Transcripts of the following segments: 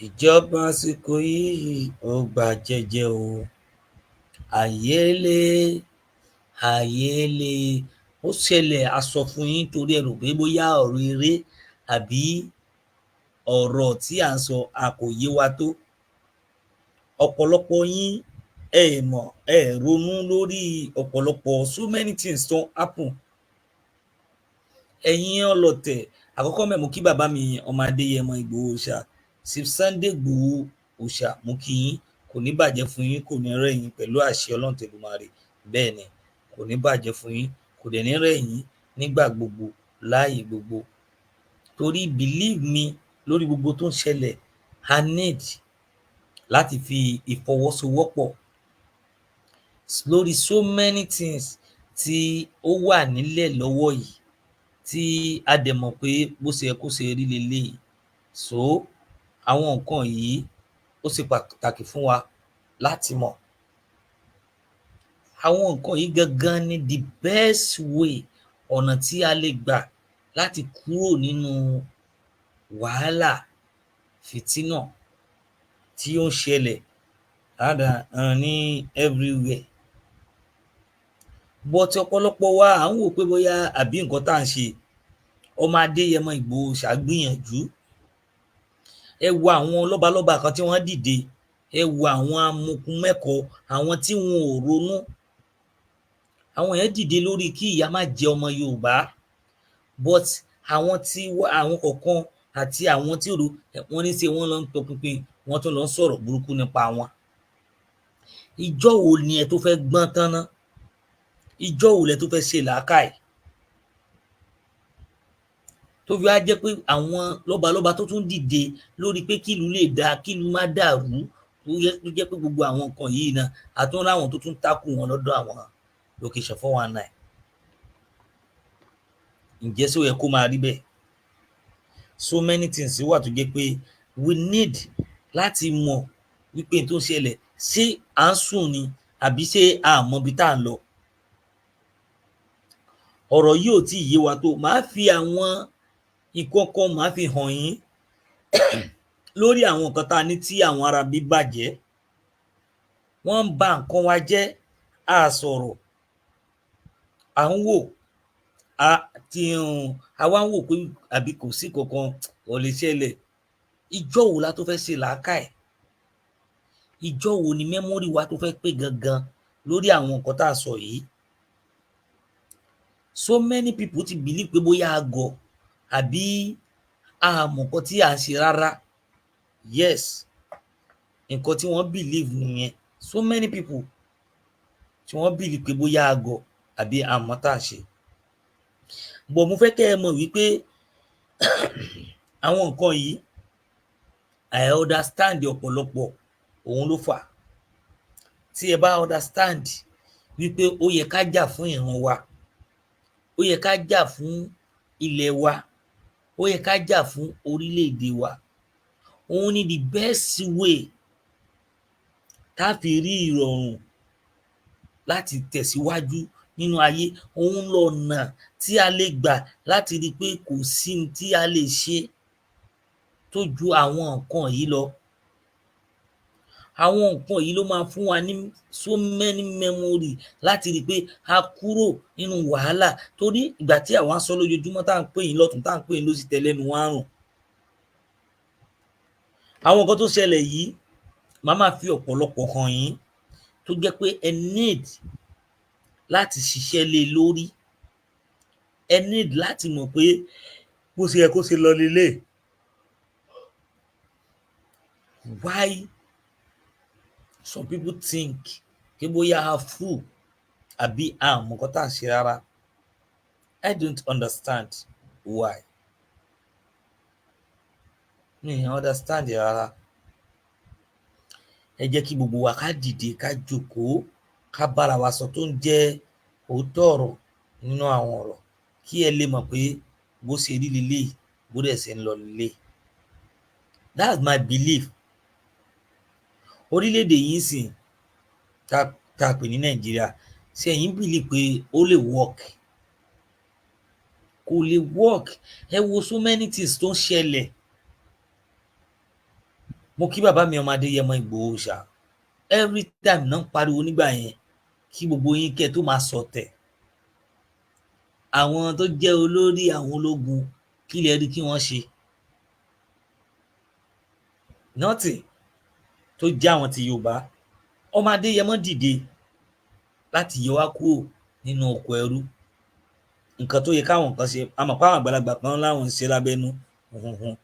Ìjọba àsìkò yìí ó gbà jẹ́jẹ́ o. Ayé le, ayé le. Ó ṣẹlẹ̀, a sọ fún yín torí ẹ rò pé bóyá ọ̀rọ̀ eré àbí ọ̀rọ̀ tí à ń sọ a kò yé wa tó. Ọ̀pọ̀lọpọ̀ yín ẹ mọ̀, ẹ ronú lórí ọ̀pọ̀lọpọ̀ so many things tó ń happen. Ẹ̀yin ọlọ̀tẹ̀, àkọ́kọ́ mẹ́ mo kí bàbá mi ọmọ Adéyẹmọ Ìgbòho Òòṣà, Chief Sunday Ìgbòho Òòṣà, mo kí yín. Kò ní bàjẹ́ fún yín, kò ní rẹ̀ yín pẹ̀lú àṣẹ Ọlọ́run tẹ̀dùmarè. Bẹ́ẹ̀ ni, kò ní bàjẹ́ fún yín, kò dẹ̀ ní rẹ̀ yín nígbà gbogbo, láàyè gbogbo. Torí believe me, lórí gbogbo tó ń ṣẹlẹ̀, a need láti fi ìfọwọ́sowọ́pọ̀ lórí so many things tí ó wà nílẹ̀ lọ́wọ́ yìí tí a dẹ̀ mọ̀ pé bó ṣe yẹ kó ṣe rí leléyìí. So àwọn nǹkan yìí, ó ṣe pàtàkì fún wa láti mọ̀. Àwọn nǹkan yìí gangan ni the best way, ọ̀nà tí a lè gbà láti kúrò nínú wàhálà, fìtínà tí ó ń ṣẹlẹ̀ ní everywhere. But ọ̀pọ̀lọpọ̀ wa, à ń wò pé bóyá àbí nǹkan tá à ń ṣe. Ọmọ Adéyẹmọ Ìgbòho Òòṣà gbìyànjú. Ẹ wo àwọn lọ́balọ́ba kan tí wọ́n dìde, ẹ wo àwọn amukumẹ́kọ, àwọn tí wọn ò ronú. Àwọn yẹn dìde lórí kí ìyà má jẹ ọmọ Yorùbá, but àwọn tí àwọn kọ̀ọ̀kan àti àwọn tí ò ro wọ́n ní ṣe wọ́n lọ ń tọpinpin, wọ́n tún lọ ń sọ̀rọ̀ burúkú nípa wọn. Ìjọ́ wo ni ẹ tó fẹ́ gbọ́n tán ná? Ìjọ́ wo lẹ tó fẹ́ ṣe làákàyè? Tó fi wá jẹ́ pé àwọn lọ́balọ́ba tó tún dìde lórí pé kílùú lè dáa, kílùú má dàrú, tó jẹ́ pé gbogbo àwọn nǹkan yìí náà, a tún ráwọn tó tún tákù wọn lọ́dọ̀ àwọn location 419. Ǹjẹ́ ṣó yẹ kó máa rí bẹ́ẹ̀? So many things wà tó jẹ́ pé we need láti mọ̀ wípé n tó ń ṣẹlẹ̀, ṣé à ń sùn ni àbí ṣé a mọ ibi tá à ń lọ? Ọ̀rọ̀ yìí ò tíì yé wa tó. Màá fi àwọn nǹkan kan, màá fi hàn yín lórí àwọn nǹkan tá a ní tí àwọn ará bí bàjẹ́. Wọ́n ń ba nǹkan wa jẹ́, a sọ̀rọ̀, à ń wò, a ti a wá ń wò pé àbí kò sí kankan kò lè ṣẹlẹ̀. Ìjọ́ wo la tó fẹ́ ṣe làákàyè? Ìjọ́ wo ni memory wa tó fẹ́ pé gangan lórí àwọn nǹkan tá a sọ yìí? So many people ti believe pé bóyá a gọ̀ àbí a mọ̀ nǹkan tí à ń ṣe rárá. Yes, nǹkan tí wọ́n believe nìyẹn. So many people tí wọ́n believe pé bóyá a gọ̀ àbí a mọ̀ tá à ń ṣe. But mo fẹ́ kẹ́ ẹ mọ̀ wípé àwọn nǹkan yìí, I understand ọ̀pọ̀lọpọ̀, òun ló fà á. Tí ẹ bá understand wípé ó yẹ ká jà fún ìran wa, ó yẹ ká jà fún ilẹ̀ wa, ó yẹ ká jà fún orílẹ̀-èdè wa, òun ni the best way tá fi rí ìrọ̀rùn láti tẹ̀síwájú nínú ayé. Òun lọ̀nà tí a lè gbà láti rí i pé kò sí n tí a lè ṣe tó ju àwọn nǹkan yìí lọ. Àwọn nǹkan yìí ló máa fún wa ní so many memory láti rí i pé a kúrò nínú wàhálà, torí ìgbà tí àwa ń sọ lójoojúmọ́, tá à ń pè yín lọ́tùn, tá à ń pè yín lósì, tẹ́lẹ́nu wá ń rùn. Àwọn nǹkan tó ṣẹlẹ̀ yìí, màá máa fi ọ̀pọ̀lọpọ̀ hàn yín tó jẹ́ pé ẹ need láti ṣiṣẹ́ lé e lórí. Ẹ need láti mọ̀ pé bó ṣe yẹ kó ṣe lọ leléyìí. Why some people think pé bóyá a fool àbí a mọ̀ nǹkan tá à ń ṣe rárá? I don't understand why. Mi ò understand rárá. Ẹ jẹ́ kí gbogbo wa ká dìde, ká jókòó, ká bára wa sọ tó ń jẹ́ òótọ́ ọ̀rọ̀ nínú àwọn ọ̀rọ̀, kí ẹ lè mọ̀ pé bó ṣe rí leléyìí, bó dẹ̀ ṣe ń lọ leléyìí. That's my belief. Orílẹ̀-èdè yìí ńsìnyí tá a pè ní Nàìjíríà, ṣé ẹ̀yin believe pé ó lè work? Kò lè work. Ẹ wo so many things tó ń ṣẹlẹ̀. Mo kí bàbá mi, ọmọ Adéyẹmọ Ìgbòho ṣá. Every time náà ń pariwo nígbà yẹn kí gbogbo yín kẹ́ tó máa sọ̀tẹ̀. Àwọn tó jẹ́ olórí àwọn ológun, kí lẹ rí kí wọ́n ṣe? Nothing. Tó jẹ́ àwọn ti Yorùbá, ọmọ Adéyẹmọ dìde láti yọ wá kúrò nínú oko ẹrú. Nǹkan tó yẹ káwọn kan ṣe, a mọ̀ pé àwọn àgbàlagbà kan láwọn ń ṣe lábẹ́nú hunhun.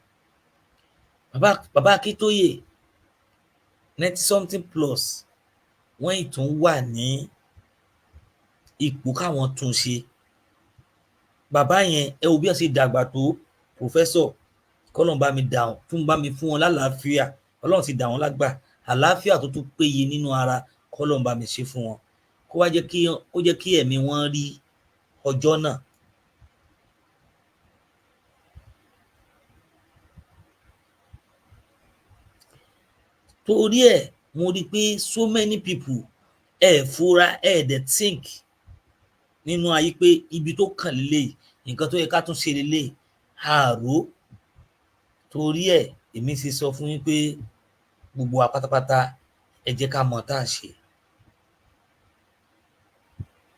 Bàbá Akíntóyè, 90 something plus, wọ́n ì tún wà ní ipò káwọn tún ṣe. Bàbá yẹn, ẹ wo bí wọ́n ṣe dàgbà tó, professor, kọ́lọ́n bá mi dà tún bá mi fún wọn lálàáfíà. Ọlọ́run ti dà wọ́n lágbà, àlàáfíà tó tún péye nínú ara, kọ́lọ́n bá mi ṣe fún wọn, kó wá jẹ́ kí kó jẹ́ kí ẹ̀mí wọn rí ọjọ́ náà. Torí ẹ̀ mo rí i pé so many people ẹ fura, ẹ dẹ̀ think nínú ayé pé ibi tó kàn léléyìí, nǹkan tó yẹ ká tún ṣe léléyìí, àrò. Torí ẹ̀ èmi ṣe sọ fún yín pé gbogbo wa pátápátá, ẹ jẹ́ ká mọ tá à ń ṣe,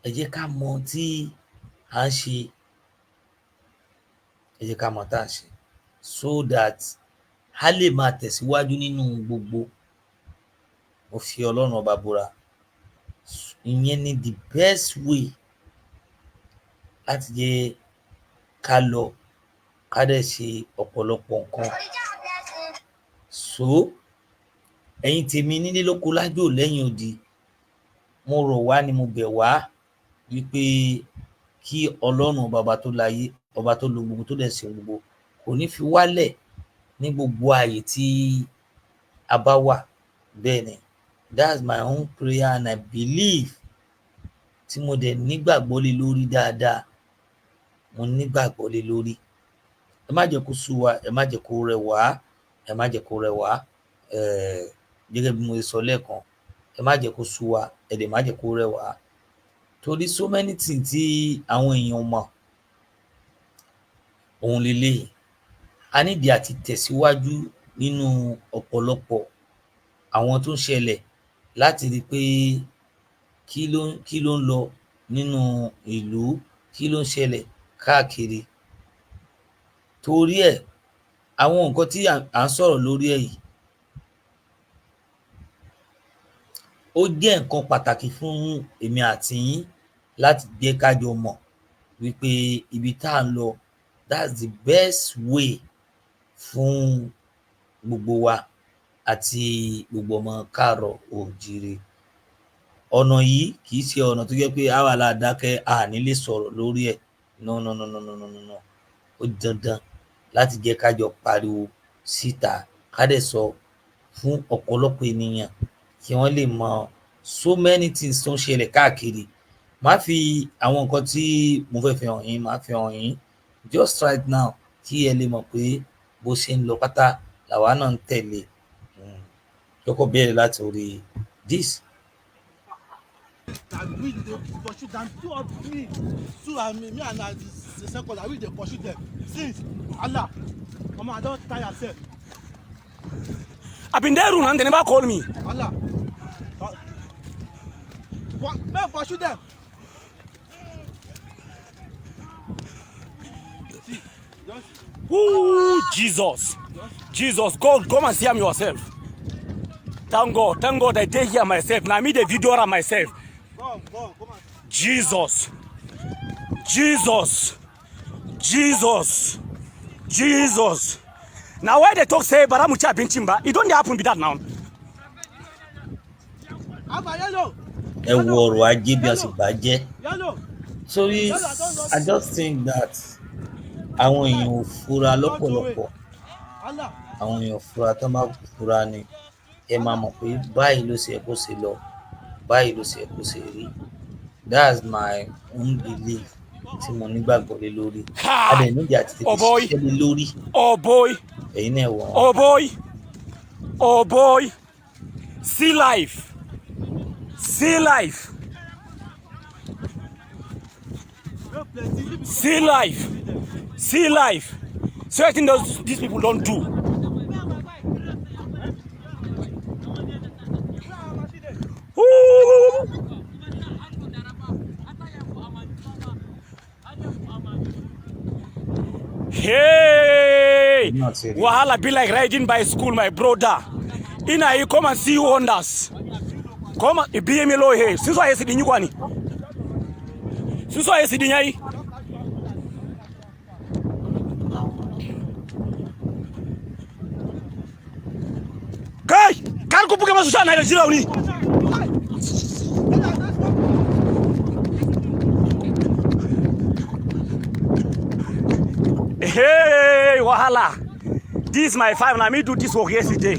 ẹ jẹ́ ká mọ tí à ń ṣe, ẹ jẹ́ ká mọ tá à ń ṣe so that a lè máa tẹ̀síwájú nínú gbogbo. Mo fi Ọlọ́run Ọba búra, ìyẹn ni the best way láti jẹ́ ká lọ ká dẹ̀ ṣe ọ̀pọ̀lọpọ̀ nǹkan. So ẹ̀yin tèmi nílé, lóko, lájò, lẹ́yìn odi, mo rọ̀ wá ni, mo bẹ̀ wá wípé kí Ọlọ́run bàbá tó láyé, ọba tó lo gbogbo, tó dẹ̀ ṣe gbogbo, kò ní fi wálẹ̀ ní gbogbo ààyè tí a bá wà. Bẹ́ẹ̀ ni, that's my own prayer and I believe, tí mo dẹ̀ nígbàgbọ́ lé lórí dáadáa, mo nígbàgbọ́ lé lórí. Ẹ má jẹ́ kó sú wa, ẹ má jẹ́ kó rẹ̀ wá, ẹ má jẹ́ kó rẹ̀ wá. Gẹ́gẹ́ bí mo ṣe sọ lẹ́ẹ̀kan, ẹ má jẹ́ kó sú wa, ẹ dẹ̀ má jẹ́ kó rẹ̀ wá, torí so many things tí àwọn èèyàn mọ̀ òun leléyìí. A nídìí àti tẹ̀síwájú nínú ọ̀pọ̀lọpọ̀ àwọn tó ń ṣẹlẹ̀ láti rí i pé kí ló ń lọ nínú ìlú, kí ló ń ṣẹlẹ̀ káàkiri. Torí ẹ̀, àwọn nǹkan tí à ń sọ̀rọ̀ lórí ẹ̀ yìí, ó jẹ́ nǹkan pàtàkì fún èmi àti yín láti jẹ́ ká jọ mọ̀ wípé ibi tá à ń lọ, that's the best way fún gbogbo wa àti gbogbo ọmọ káàárọ̀ oòjíire. Ọ̀nà yìí kì í ṣe ọ̀nà tó jẹ́ pé á wà láà dákẹ́, a ní lè sọ̀rọ̀ lórí ẹ̀. No, no, no, no, no, no, no, no. Ó di dandan láti jẹ́ ká jọ pariwo síta, ká dẹ̀ sọ fún ọ̀pọ̀lọpọ̀ ènìyàn kí wọ́n lè mọ so many things tó ń ṣẹlẹ̀ káàkiri. Màá fi àwọn nǹkan tí mo fẹ́ fi hàn yín, màá fi hàn yín just right now kí ẹ lè mọ̀ pé bó ṣe ń lọ pátá làwa náà ń tẹ̀lé. Kọ́kọ́ bẹ̀rẹ̀ láti orí this. Na we dey pursue dem, two of me, two and me and na the second, na we dey pursue dem since. Allah, omo, I don tire sef. I been there room and they never call me. Allah, make pursue dem. See, just Ooh, Jesus. Jesus, God, come and see am yourself. Thank God I dey here myself. Now me the video am myself. Come, come, come and Jesus. Jesus. Jesus. Jesus. Now why they talk say bara mu ci abincin ba? It don't dey happen be that now. Alpha yellow. Ẹ wo ọrọ̀ ajé bí a sì bá jẹ́. Yellow. Torí I just think that àwọn èèyàn ò fura lọ́pọ̀lọpọ̀. Allah. Àwọn èèyàn ò fura. Tán bá fura ni, ẹ máa mọ̀ pé báyìí ló ṣe yẹ kó ṣe lọ, báyìí ló ṣe yẹ kó ṣe rí. That's my own belief tí mo nígbàgbọ́ lé lórí. A dẹ̀ nídìí àti tètè Oh boy. ṣiṣẹ́ lé lórí. Oh boy. Ẹ̀yin náà wọ̀. Oh boy. Oh boy. See life. See life. No plenty. If you See life. See life. See wetin those these people don do. Not serious. Wahala be like riding bicycle, my brother. Ina you come and see wonders. Come and be me low here. Since I see the kwani. Since I see the nyai. Kai, kar ku buga masu sha na da jira wuni. Hey, wahala. This my farm. Now me do this work yesterday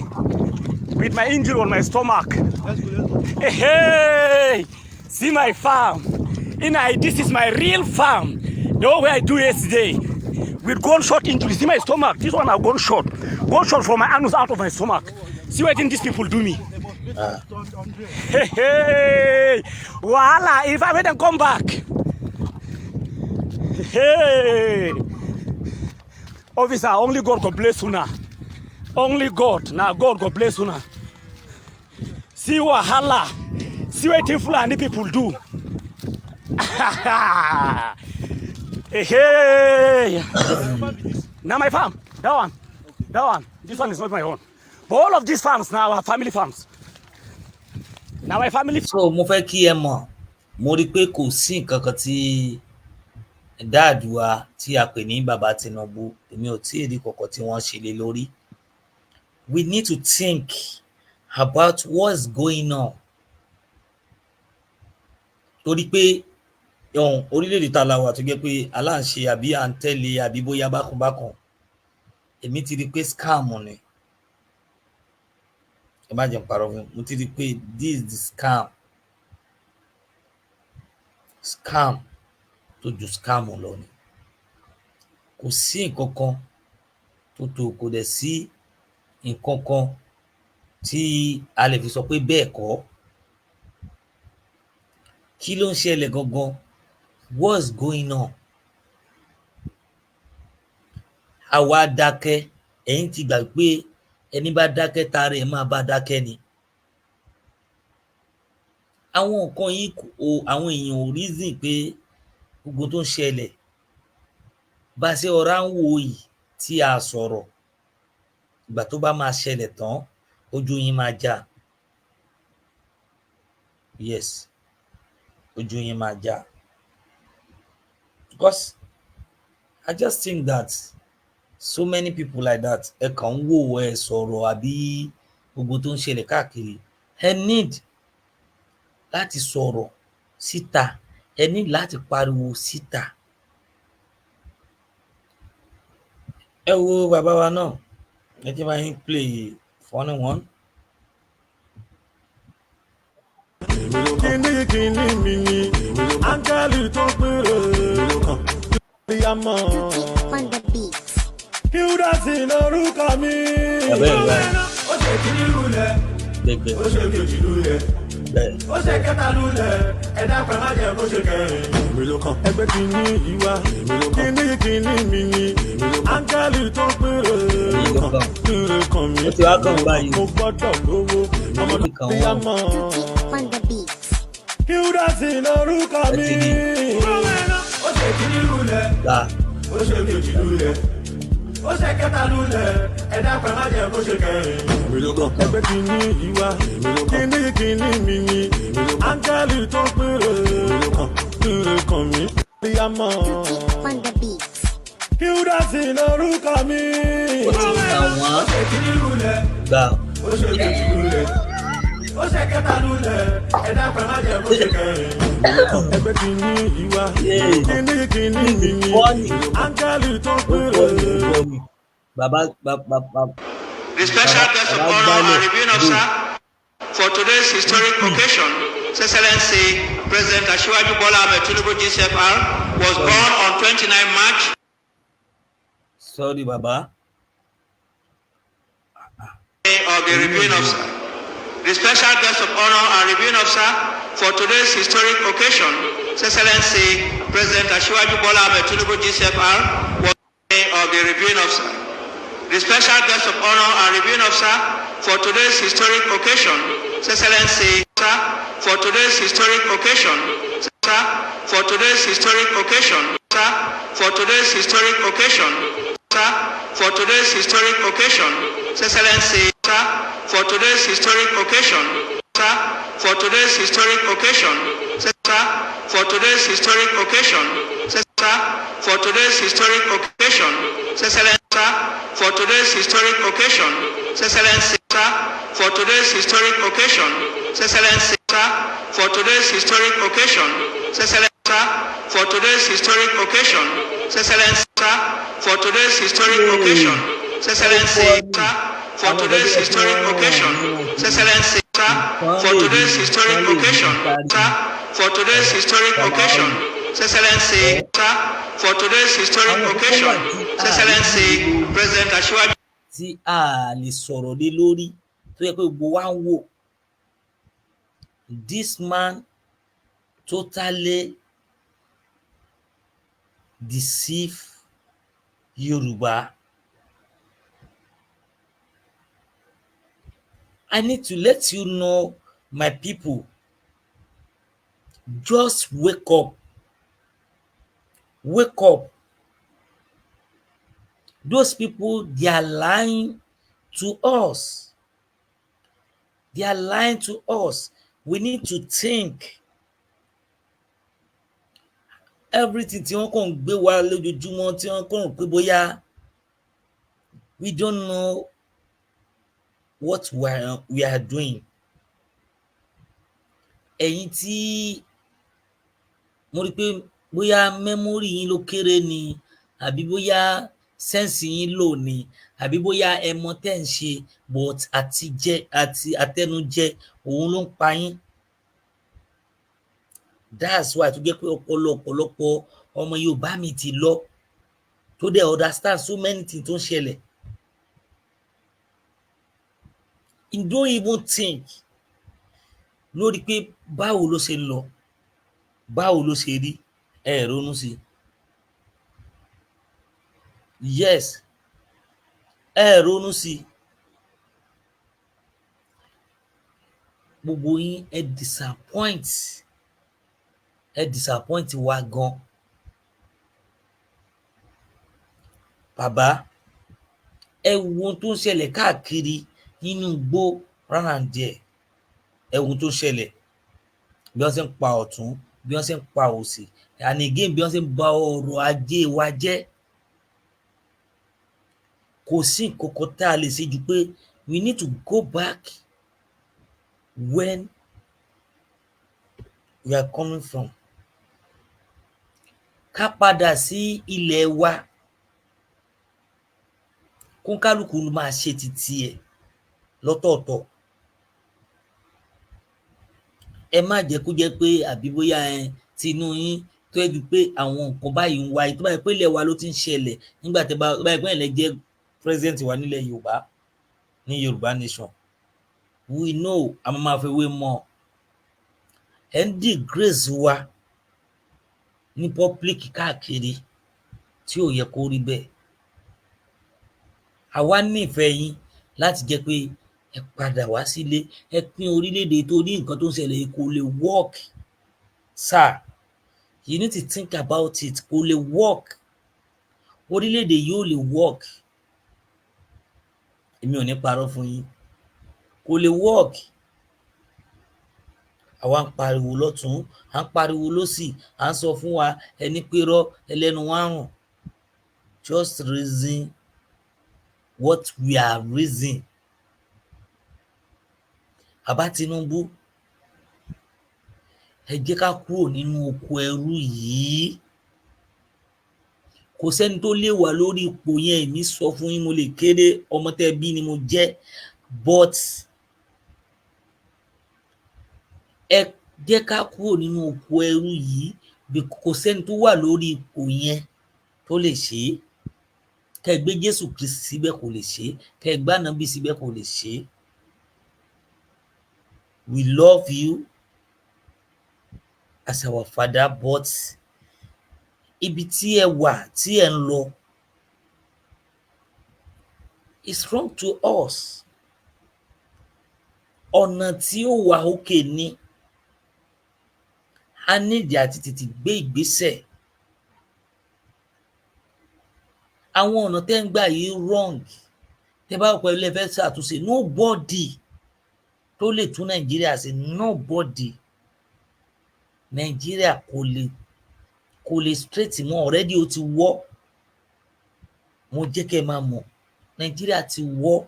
with my injury on my stomach. Let's go, let's go. Hey, see my farm. This is my real farm. The one where I do yesterday with gunshot injury. See my stomach. This one I gunshot. Gunshot from my anus out of my stomach. See what these people do me. They must make it 100. Hey, hey, wahala. If I wait and come back. Hey, officer, only God can bless una. Only God. Now God God bless una. See wahala. See what the Fulani people do. Hey, hey. Now my farm. That one. That one. This one is not my own. But all of these farms now are family farms. Now my family. So mo fẹ́ kí ẹ mọ̀, mo rí i pé kò sí nǹkan kan tí dad wa tí a pè ní bàbá Tinubu, èmi ò tí ì rí kankan tí wọ́n ṣe lé lórí. We need to think about what's going on, torí pé orílẹ̀-èdè tá a la wà tó jẹ́ pé aláǹṣe àbí à ń tẹ̀lé àbí bóyá bákan bákan, èmi ti rí i pé scam ni. Ẹ má jẹ́ n parọ́ fún yín, mo ti rí i pé this is the scam, scam tó ju scam lọ ni. Kò sí nǹkan kan tó tó, kò dẹ̀ sí nǹkan kan tí a lè fi sọ pé bẹ́ẹ̀ kọ́. Kí ló ń ṣẹlẹ̀ gangan? What's going on? Àwa dákẹ́, ẹ̀yin ti gbà pé ẹni bá dákẹ́, tara ẹ̀ máa bá dákẹ́ ni. Àwọn nǹkan yìí kò, àwọn èèyàn ò reason pé gbogbo tó ń ṣẹlẹ̀ bá a ṣe ọ̀rá ń wò yìí tí a sọ̀rọ̀, ìgbà tó bá máa ṣẹlẹ̀ tán, ojú yín máa já. Yes, ojú yín máa já, because I just think that so many people like that, ẹ kàn ń wò, ẹ sọ̀rọ̀ àbí gbogbo tó ń ṣẹlẹ̀ káàkiri, ẹ need láti sọ̀rọ̀ síta, ẹ need láti pariwo síta. Ẹ wo bàbá wa náà, ẹ jẹ́ bá yín play funny one. Kíní kíní mi ni áńgẹ́lì tó péré ríámọ̀. On the beat. Híúdásì lórúkọ mi. Bàbá ẹ̀ báyìí. Ó ṣe kíní lulẹ̀, gbẹgbẹ ó ṣe kejì lulẹ̀, bẹ́ẹ̀. Ó ṣe kẹta lulẹ̀, ẹ̀dá pẹ̀ má jẹ́ kó ṣe kẹrin. Ẹgbẹ́ kíní yìí wá, kíní kíní mi ni áńgẹ́lì tó péré Èyí ló kàn. péré kan mi. Ó ti wá kàn báyìí. Mo gbọ́dọ̀ lówó, ọmọ Ó ti kàn wọ́n. ríámọ̀. On the beat. Híúdásì lórúkọ Ẹ mi. ti rí. Ó ṣe kíní lulẹ̀, Gbà. Ó ṣe kejì lulẹ̀, ó ṣe kẹta lulẹ̀, ẹ̀dá pẹ̀ má jẹ́ kó ṣe kẹrin. Ẹgbẹ́ kìíní yìí wá, kìíní kìíní mi ni áńgẹ́lì tó péré péré kan mi. Ríámọ̀. On the beat. Híúdásì lórúkọ mi. Ó ti kàn wọ́n. Ó ṣe kíní lulẹ̀, Gbà. Ó ṣe kejì lulẹ̀, ó ṣe kẹta lulẹ̀, ẹ̀dá pẹ̀ má jẹ́ kó ṣe kẹrin. Ẹgbẹ́ kìíní yìí wá, kìíní kìíní mi ni Funny. áńgẹ́lì tó Ó péré. funny, ó funny. Bàbá bàbá bàbá. The special guest of Baba honor Gbale, and reviewing officer for today's historic occasion, His Excellency President Asiwaju Bola Ahmed Tinubu GCFR, was born on 29 March Sorry, bàbá. Of the reviewing officer. The special guest of honor and reviewing officer for today's historic occasion, His Excellency President Asiwaju Bola Ahmed Tinubu GCFR, was of the reviewing officer. The special guest of honor and reviewing officer for today's historic occasion, His Excellency for today's historic occasion, sir, for today's historic occasion, sir, for today's historic occasion, Sir, for today's historic occasion, Excellency, sir, for today's historic occasion, sir, for today's historic occasion, sir, for today's historic occasion, sir, for today's historic occasion, Excellency, sir, for today's historic occasion, Excellency, sir, for today's historic occasion, Excellency, sir, for today's historic occasion, Excellency, sir, for today's historic occasion, Excellency, sir, for today's historic occasion, Excellency, sir, for today's historic occasion, Excellency, sir, for today's historic occasion, sir, for today's historic occasion, Excellency, sir, for today's historic occasion, Excellency, President Asiwaju. Tí a lè sọ̀rọ̀ lé lórí, tó yẹ pé gbogbo wa ń wò. This man totally deceive Yorùbá. I need to let you know, my people, just wake up, wake up. Those people, they are lying to us. They are lying to us. We need to think. Everything tí wọ́n kàn ń gbé wa lójoojúmọ́, tí wọ́n kàn ń pé bóyá we don't know what we are doing. Ẹ̀yin tí mo rí pé bóyá memory yín ló kéré ni, àbí bóyá sense yín lò ní, àbí bóyá ẹ mọ tẹ́ ń ṣe, but àtijẹ àti àtẹnujẹ òun ló ń pa yín. That's why tó jẹ́ pé ọpọlọ ọ̀pọ̀lọpọ̀ ọmọ Yorùbá mi ti lọ, tó dẹ̀ understand so many things tó ń ṣẹlẹ̀. You don't even think lórí pé báwo ló ṣe lọ, báwo ló ṣe rí. Ẹ ronú sí i. Yes, ẹ ronú sí i. Gbogbo yín, ẹ disappoint, ẹ disappoint wa gan. Bàbá, ẹ wo ohun tó ń ṣẹlẹ̀ káàkiri nínú igbó round. Ẹ wo ohun tó ń ṣẹlẹ̀, bí wọ́n ṣe ń pa ọ̀tún, bí wọ́n ṣe ń pa òsì, and again, bí wọ́n ṣe ń ba ọrọ̀ ajé wa jẹ́. Kò sí nǹkan kan tá a lè ṣe ju pé we need to go back when we are coming from. Ká padà sí ilẹ̀ wa, kóńkálùkù máa ṣe ti tiẹ̀ lọ́tọ̀ọ̀tọ̀. Ẹ má jẹ́ kó jẹ́ pé àbí bóyá ẹ tinú yín tó yẹ pé àwọn nǹkan báyìí ń wáyé. Tó bá yẹ pé ilẹ̀ wa ló ti ń ṣẹlẹ̀ nígbà tẹ́ bá tó bá yẹ pé ẹ̀yin jẹ́ president wa nílẹ̀ Yorùbá, ní Yorùbá nation, we know a máa máa fi wé mọ́. Ẹ̀ ń disgrace wa ní public káàkiri, tí ò yẹ kó rí bẹ́ẹ̀. Àwa nífẹ̀ẹ́ yín láti jẹ́ pé ẹ padà wá sílé, ẹ pín orílẹ̀-èdè, torí nǹkan tó ń ṣẹlẹ̀ yìí kò lè work. Sir, you need to think about it. Kò lè work, orílẹ̀-èdè yìí ò lè work. Èmi ò ní parọ́ fún yín, kò lè work. Àwa ń pariwo lọ́tùn, à ń pariwo lósì, à ń sọ fún wa ẹni pérọ́ ẹlẹ́nu wa ń rùn. Just reason what we are reason. Bàbá Tinubu, ẹ jẹ́ ká kúrò nínú oko ẹrú yìí. Kò sẹ́ni tó lè wà lórí ipò yẹn. Èmi sọ fún yín, mo lè kéré, ọmọ tẹ́ bí ni mo jẹ́, but ẹ jẹ́ ká kúrò nínú oko ẹrú yìí. Kò sẹ́ni tó wà lórí ipò yẹn tó lè ṣe é. Kẹ́ ẹ gbé Jésù Kristi síbẹ̀, kò lè ṣe é. Kẹ́ ẹ gbé Ànábì síbẹ̀, kò lè ṣe é. We love you as our father, but ibi tí ẹ wà, tí ẹ ń lọ is wrong to us. Ọ̀nà tí ó wà òkè ni a nídìí àti tètè gbé ìgbésẹ̀. Àwọn ọ̀nà tẹ́ ń gbà yìí wrong. Tẹ́ bá pẹ̀lú ẹ fẹ́ ṣàtúnṣe, nobody tó lè tún Nàìjíríà ṣe, nobody. Nàìjíríà kò lè straight mọ́ already, ó ti wọ́. Mo jẹ́ kẹ́ ẹ máa mọ̀, Nàìjíríà ti wọ́.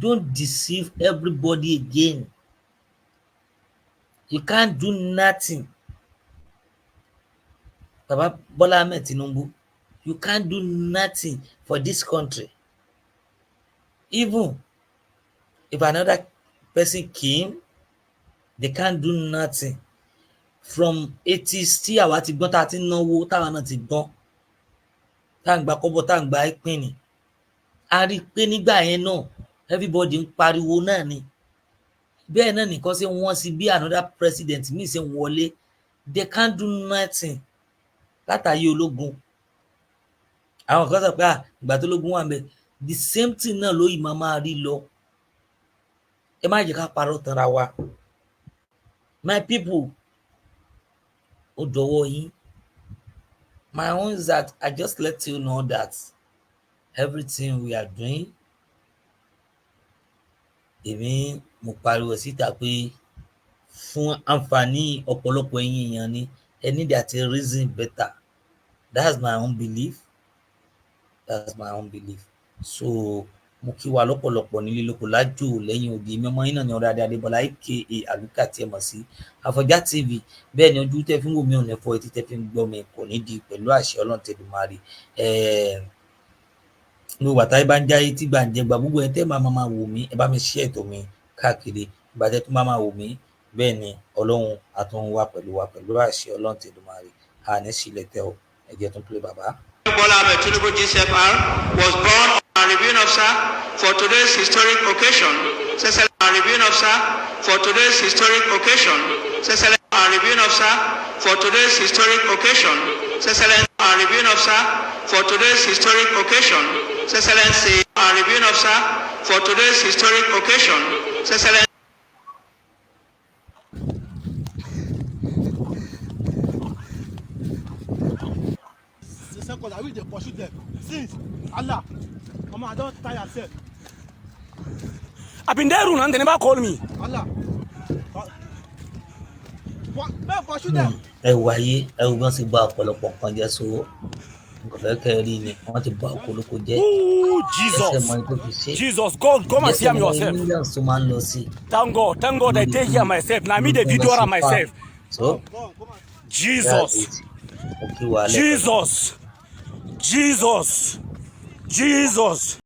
Don't deceive everybody again. You can't do nothing. Baba Bola Ahmed Tinubu, you can't do nothing for this country. Even if another person came, they can't do nothing. From 80s tí àwa ti gbọ́n, tá a ti ń náwó, táwa náà ti gbọ́n, tá à ń gba kọ́bọ̀, tá à ń gba ìpínì, a rí i pé nígbà yẹn náà everybody ń pariwo náà ni. Bẹ́ẹ̀ náà nìkan ṣe wọ́n sí bí another president míì ṣe ń wọlé, they can't do nothing. Látàyè ológun, àwọn kan sọ pé, ah, ìgbà tó ológun wà ń bẹ, the same thing náà ló yìí máa máa rí lọ. Ẹ má jẹ́ ká parọ́ tanra wa. My people, ó dọwọ́ yín. My own is that I just let you know that everything we are doing, èmi mo pariwo síta pé fún àǹfààní ọ̀pọ̀lọpọ̀ ẹ̀yin èèyàn ni. Ẹ need àti reason better. That's my own belief, that's my own belief. So mo kí wa lọ́pọ̀lọpọ̀ nílé, lóko, lájò, lẹ́yìn odi. Èmi ọmọ yín náà ní ọ̀rẹ́ adé Adébọlá, aka Àlùkà tí ẹ mọ̀ sí Àfọ̀njá TV. Bẹ́ẹ̀ ni, ojú tẹ́ fi ń wò mí ò ní fọ́, etí tẹ́ fi ń gbọ́ mi kò ní di, pẹ̀lú àṣẹ Ọlọ́run tẹ̀dùmarè. Gbogbo àtàyè bá ń jáyé tí gbà ń jẹ gbà, gbogbo ẹ̀ tẹ́ máa máa wò mí, ẹ bá mi share ètò mi káàkiri. Ìgbà tẹ́ tún máa máa wò mí, bẹ́ẹ̀ ni Ọlọ́run á tún wà pẹ̀lú wa, pẹ̀lú àṣẹ Ọlọ́run tẹ̀dùmarè. Àní sílẹ̀ tẹ́ o. Ẹ jẹ́ tún play bàbá. Bola Ahmed Tinubu GCFR was born and reviewing officer for today's historic occasion. And reviewing officer for today's historic occasion. And reviewing officer for today's historic occasion. And reviewing officer for today's historic occasion. Excellency and reviewing officer for today's historic occasion. Excellency. The second, I will dey pursue them since. Allah, omo, I don tire sef. I been there room and they never call me. Allah, make pursue them. Ẹ wáyé, ẹ wo bí wọ́n ti bà ọ̀pọ̀lọpọ̀ nǹkan jẹ́. So nǹkan fẹ́ kẹ́ ẹ rí ni wọ́n ti bà ọ̀pọ̀lọpọ̀ jẹ́. Ooh, ẹsẹ̀ Jesus. mọ ẹni tó fi ṣe. Jesus, God, come and see am Ẹsẹ̀ mọ yourself. millions tó máa ń lọ sí. Thank God, I take here myself. Now me the video am myself. So Come, come and Jesus, that's it. Mo kí wa lẹ́ẹ̀kan. Jesus, Jesus, Jesus.